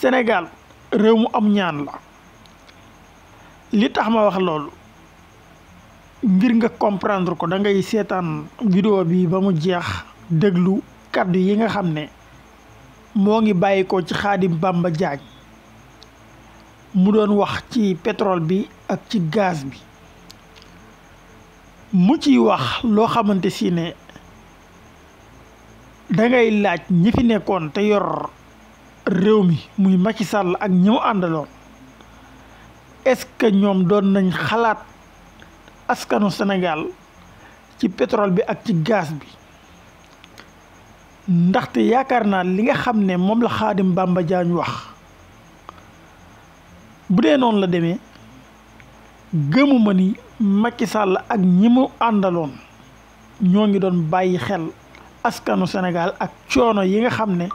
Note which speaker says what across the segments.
Speaker 1: Sénégal réew mu am ñaan la li tax ma wax loolu ngir nga comprendre ko da ngay seetaan vidéo bi ba mu jeex déglu kàddu yi nga xam ne moo ngi bàyyi ko ci Khadim Bamba Diagne mu doon wax ci pétrole bi ak ci gaz bi mu ciy wax loo xamante si ne dangay laaj ñi fi nekkoon te yor réew mi muy Macky Sall ak ñi mu àndaloon est-ce que ñoom doon nañ xalaat askanu Sénégal ci pétrole bi ak ci gaz bi ndaxte yaakaar naa li nga xam ne moom la Khadim Bamba Diagne wax bu dee noonu la demee gëmuma ni Macky Sall ak ñi mu àndaloon ñoo ngi doon bàyyi xel askanu Sénégal ak coono yi nga xam ne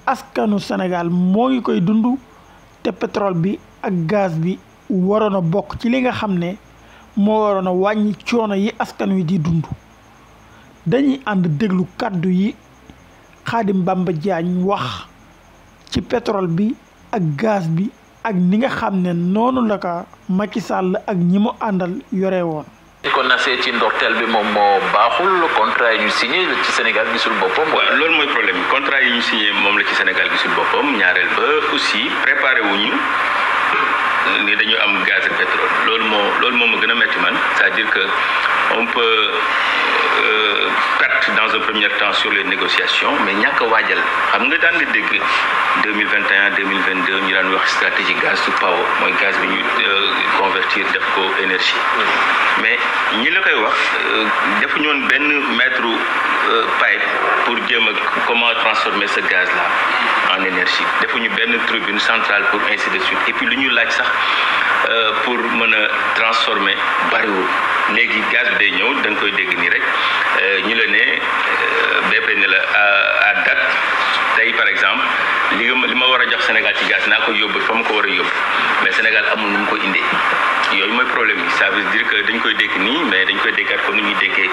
Speaker 1: askanu Sénégal moo ngi koy dund te pétrole bi ak gaz bi waroon a bokk ci li nga xam ne moo waroon a wàññi coono yi askan wi di dund dañuy ànd déglu kàddu yi Khadim Bamba Diagne wax ci pétrole bi ak gaz bi ak ni nga xam ne noonu la ko Macky Sall ak ñi mu àndal yore woon.
Speaker 2: kon nasee ci ndorteel bi moom moo baaxul contrat yi ñu signé ci Sénégal gisul boppam.
Speaker 3: waaw loolu mooy problème bi contrat yi ñu signé moom la ci Sénégal gisul boppam ñaareel ba aussi préparé wuñu ni dañu am gaz ak pétrole loolu moo ma gën a metti man c'est-à-dire que on peut perdre dans un premier temps sur les négociations mais ñàkk a waajal xam nga daan nga dégg 2021 2022 ñu daan wax stratégie gaz to power mooy gaz bi ñu convertir def ko énergie mais ñi la koy wax defuñu woon benn mètre pipe pour jéem a comment transformer ce gaz là en énergie defuñu benn tribune centrale pour ainsi de suite et puis lu ñu laaj sax pour mën a transformer bariwul léegi gaz bi day ñëw da nga koy dégg nii rek ñu la ne BP ne la à date tey par exemple li ma war a jox Sénégal ci gaz naa ko yóbbu fa ma ko war a yóbbu mais Sénégal amul nu mu ko indee yooyu mooy problème bi ça veut dire que dañ koy dégg nii mais dañ koy déggaat ko nu ñuy déggee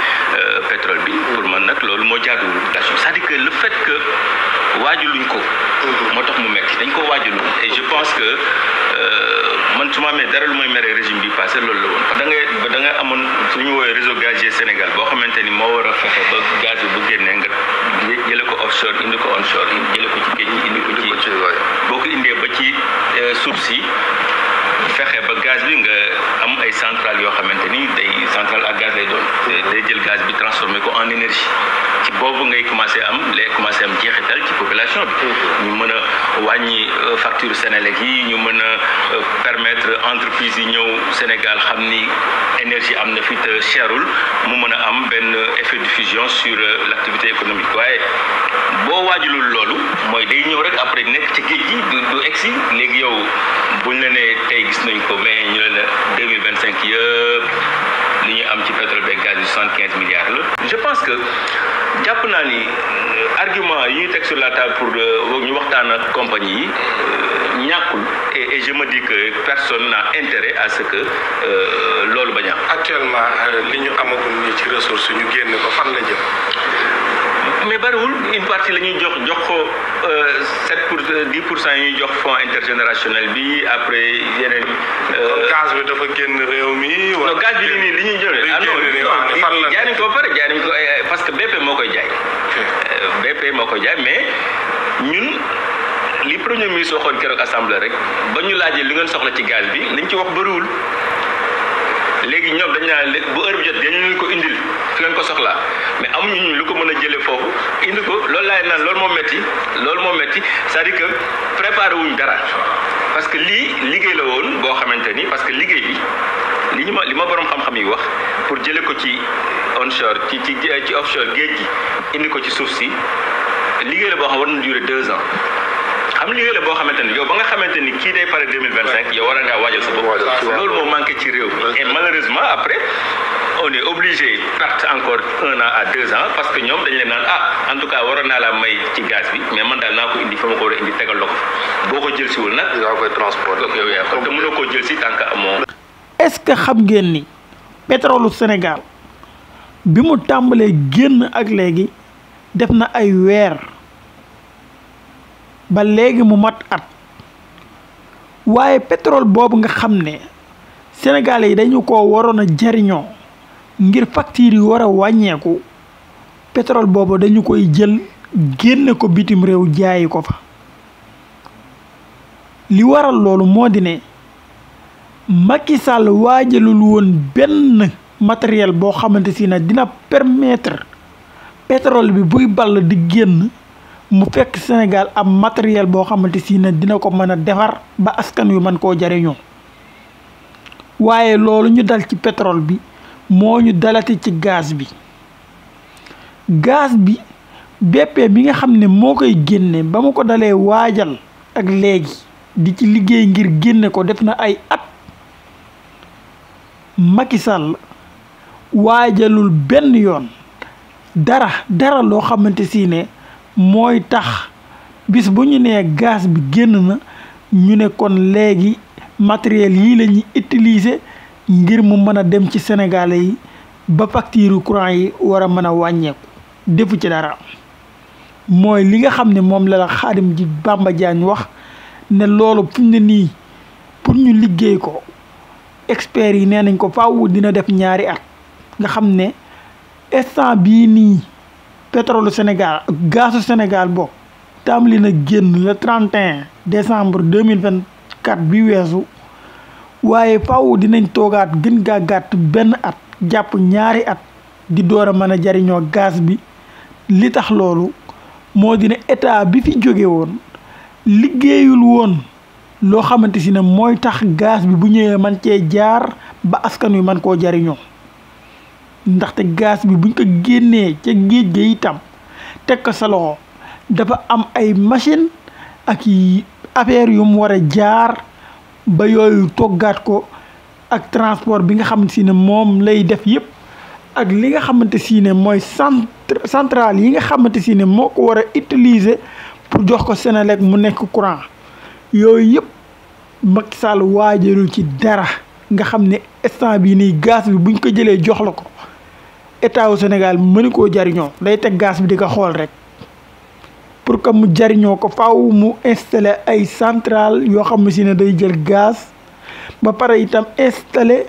Speaker 3: pétrole bi pour man nag loolu moo jaaduwul c'est-à-dire que le fait que waajuluñ ko moo tax mu metti dañ ko waajulu et je pense que man su ma amee dara lu may mere régime bi passé loolu la woon da ngay amoon lu ñu woowee réseau gazier Sénégal boo xamante ni moo war a fexe ba gaz bi bu génnee nga jële ko offshore indi ko onshore jële ko ci géej gi indi ko ci boo ko indee ba ci suuf si fexe ba gaz bi nga am ay centrales yoo xamante ni day centrale à gaz lay doon day jël gaz bi transformé ko en énergie ci boobu ngay commencé am jeexital ci population bi ñu mën a wàññi facture Sénélec yi ñu mën a permettre entreprise yi ñëw Sénégal xam ni énergie am na fi te cherul mu mën a am benn effet de diffusion sur l'activité économique waaye boo waajulul loolu mooy day ñëw rek après nekk ci géej gi du egsi léegi yow buñ la nee tey gis nañ ko mais ñu ne la 2025 yëpp li ñu am ci pétrole beeg gaz bi 75 milliards la. je pense que jàpp naa ni argument yi ñu teg sur la table pour ñu waxtaan ak compagnie yi ñàkkul et je me dis que personne n'a intérêt à ce que loolu bañ a am.
Speaker 4: actuellement li ñu amagum nii ci ressource ñu génn ko fan la jëm.
Speaker 3: mais bariwul une partie la ñuy jox ko 10% yi ñuy jox fonds intergénérationnel bi après yeneen.
Speaker 4: gaz bi dafa génn réew mi. wala
Speaker 3: non gaz bi nii li ñuy jëlee. jaay nañ ko ba pare jaay nañ ko parce que BP moo koy jaay. BP moo koy jaay mais ñun li premier ministre waxoon keroog assemblée rek ba ñu laajee li ngeen soxla ci gaz bi liñ ci wax bariwul. léegi ñoom dañu naan bu heure bi jot dañu leen ko indil fi ngeen ko soxlaa mais amuñu ñu lu ko mën a jëlee foofu indi ko loolu laay naan loolu moo metti c'est-à-dire que préparé wuñ dara parce que lii liggéey la woon boo xamante ni parce que liggéey bi li ma borom xam-xam yi wax pour jëlee ko ci onshore ci offshore géej gi indi ko ci suuf si liggéey la boo xam war na durer 2 ans. xam liggéey la boo xamante ni yow ba nga xamante ni kii day pare 2025 yow war ngaa waajal sa bopp loolu moo manqué ci réew mi et malheureusement après on est obligé perdre encore 1 an à 2 ans parce que ñoom dañ leen naan en tout cas waroon naa la may ci gaz bi mais man daal naa ko indi fa ma ko war a indi tegal la ko boo ko jël siwul nag
Speaker 4: yaa koy transport
Speaker 3: yow yaa ko te mënoo koo jël si tant que amoo.
Speaker 1: est-ce que xam ngeen ni pétrole Sénégal bi mu tàmbalee génn ak léegi def na ay weer ba léegi mu mat at waaye pétrole boobu nga xam ne Sénégalais yi dañu ko waroon a jariñoo ngir facture yi war a wàññeeku pétrole boobu dañu koy jël génne ko bitim réew jaayi ko fa. li waral loolu moo di ne Macky Sall waajalul woon benn matériel boo xamante si ne dina permettre pétrole bi buy ball di génn mu fekk Sénégal am matériel boo xamante si ne dina ko mën a defar ba askan wi mën koo jariñoo waaye loolu ñu dal ci pétrole bi moo ñu dalati ci gaz bi. gaz bi BP bi nga xam ne moo koy génne ba mu ko dalee waajal ak léegi di ci liggéey ngir génne ko def na ay at. Macky Sall waajalul benn yoon dara loo xamante si ne mooy tax bis bu ñu nee gaz bi génn na ñu ne kon léegi matériel yii la ñuy utiliser ngir mu mën a dem ci Sénégalais yi ba facture courant yi war a mën a wàññeeku defu ci dara. mooy li nga xam ne moom la Khadim Bamba Diagne wax ne loolu fu ñu ne nii pour ñu liggéey ko experts yi nee nañ ko faaw dina def ñaari at nga xam ne instant bii nii pétrole Sénégal gazu Sénégal boobu tàmbali na génn le 31 décembre 2024 bi weesu waaye faaw dinañ toogaat gën gaa gàtt benn at jàpp ñaari at di door a mën a jariñoo gaz bi. li tax loolu moo di ne état bi fi jóge woon liggéeyul woon loo xamante si ne mooy tax gaz bi bu ñëwee man cee jaar ba askan wi man koo jariñoo ndaxte gaz bi buñ ko génnee ca géej ga itam teg ko sa loxo dafa am ay machine ak affaire yu mu war a jaar ba yooyu toggaat ko ak transport bi nga xamante si ne moom lay def yépp ak li nga xamante si ne mooy centrale yi nga xamante si ne moo ko war a utiliser pour jox ko Senelec mu nekk courant yooyu yëpp Macky Sall waajalul ci dara nga xam ne instant bii nii gaz bi buñ ko jëlee jox la ko état wu Sénégal mënu koo jariñoo day teg gaz bi di ko xool rek pour que mu jariñoo ko faaw mu installer ay centrale yoo xam si ne day jël gaz ba pare itam installer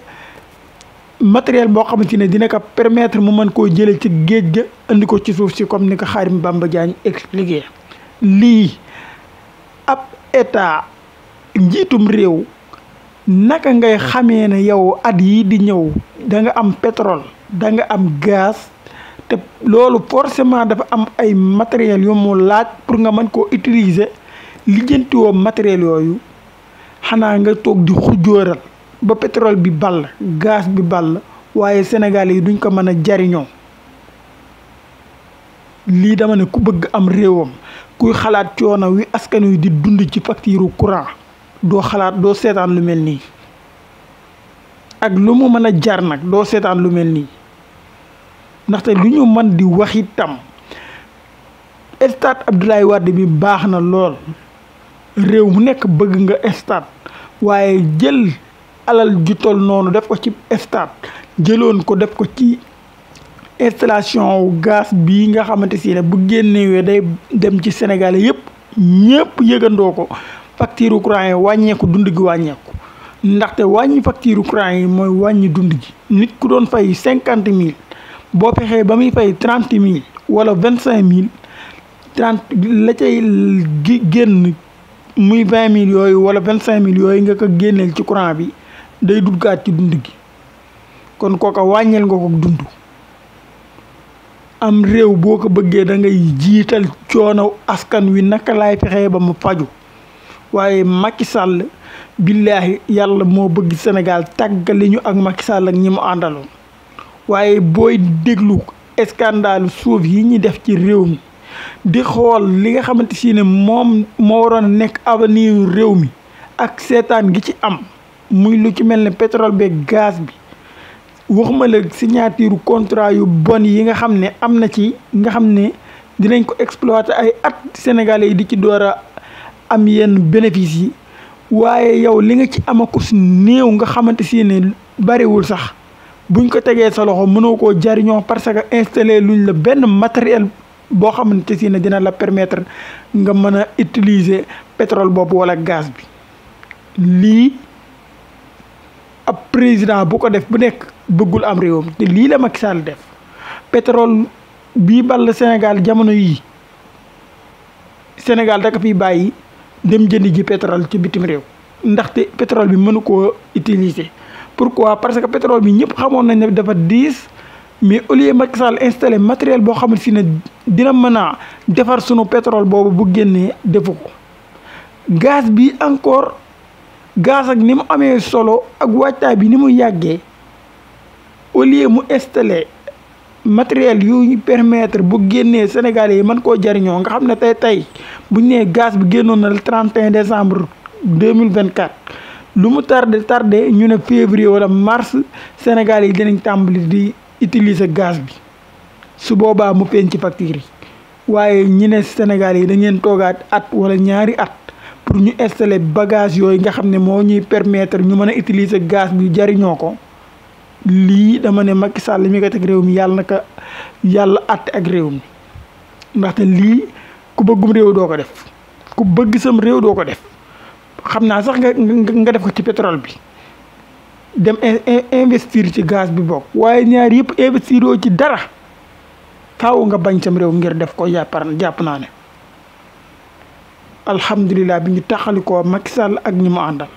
Speaker 1: matériel boo xamante ne dina ko permettre mu mën koo jëlee ci géej ga andi ko ci suuf si comme ni ko Khadim Bamba Diagne expliqué. lii ab état njiitum réew naka ngay xamee ne yow at yii di ñëw da nga am pétrole da nga am gaz te loolu forcément dafa am ay matériel yu mu laaj pour nga mën koo utiliser lijjantiwoo matériel yooyu xanaa nga toog di xujjóoral ba pétrole bi ball gaz bi ball waaye Sénégal yi duñ ko mën a jariñoo. lii dama ne ku bëgg am réewam kuy xalaat coono wi askan wi di dund ci facture courant doo xalaat doo seetaan lu mel nii ak lu mu mën a jar nag doo seetaan lu mel nii ndaxte lu ñu mën di wax itam stade Abdoulaye Wade bi baax na lool réew mu nekk bëgg nga stade waaye jël alal ju tol noonu def ko ci stade jëloon ko def ko ci installation wu gaz bii nga xamante si ne bu génnewee day dem ci Sénégal yëpp ñëpp yëgandoo ko facture courant yi wàññeeku dund gi wàññeeku ndaxte wàññi facture courant yi mooy wàññi dund gi nit ku doon fay 50 000 boo fexee ba muy fay 30 000 wala 25 000 30 la cay génn muy 20 000 yooyu wala 25 000 yooyu nga ko génneel ci courant bi day duggaat ci dund gi kon kooka wàññeel nga ko dund. am réew boo ko bëggee da ngay jiital coono askan wi naka laay fexee ba mu faju waaye Macky Sall billaahi yàlla moo bëgg Sénégal tàggali ñu ak Macky Sall ak ñi mu àndaloon waaye booy déglu scandale suuf yi ñi def ci réew mi di xool li nga xamante si ne moom moo waroon a nekk avenir réew mi ak seetaan gi ci am muy lu ci mel ne pétrole beeg gaz bi waxuma la signature contrat yu bon yi nga xam ne am na ci nga xam ne dinañ ko exploiter ay at Sénégalais yi di ci door a am yenn bénéfice yi waaye yow li nga ci amako si néew nga xamante si ne bariwul sax buñ ko tegee sa loxo mënoo koo jariñoo parce que installé luñ la benn matériel boo xamante si ne dina la permettre nga mën a utiliser pétrole boobu wala gaz bi lii ab président bu ko def bu nekk bëggul am réewam te lii la Macky Sall def pétrole bii ball Sénégal jamono yii Sénégal da ko fiy bàyyi dem jëndi ji pétrole ci bitim réew ndaxte pétrole bi mënu koo utiliser. Pourquoi? Parce que pétrole bi ñëpp xamoon nañ ne dafa diis mais au lieu Macky Sall installé matériel boo xamante si ne dina mën a defar sunu pétrole boobu bu génnee defu ko. Gaz bi encore gaz ak ni mu amee solo ak waajtaay bi ni mu yàggee au lieu mu installé matériel yu permettre bu génnee Sénégalais yi mën koo jariñoo nga xam ne tey bu ñu nee gaz bi génnoon na le 31 décembre 2024 lu mu tardé ñu ne février wala mars Sénégalais yi dinañ tàmbali di utiliser gaz bi su boobaa mu feeñ ci facture yi waaye ñi ne Sénégalais yi dañ leen toogaat at wala ñaari at pour ñu installer bagage yooyu nga xam ne moo ñuy permettre ñu mën a utiliser gaz bi jariñoo ko. lii dama ne Macky Sall mi ko teg réew mi yàlla na ko yàlla àtte ak réew mi ndaxte lii ku bëggum réew doo ko def ku bëgg sam réew doo ko def xam naa sax nga def ko ci pétrole bi dem investir ci gaz bi bokk waaye ñaar yëpp investiroo ci dara faaw nga bañ sam réew ngir def ko jàpp naa ne alhamdulilah bi ñu taxalikoo Macky Sall ak ñi mu àndal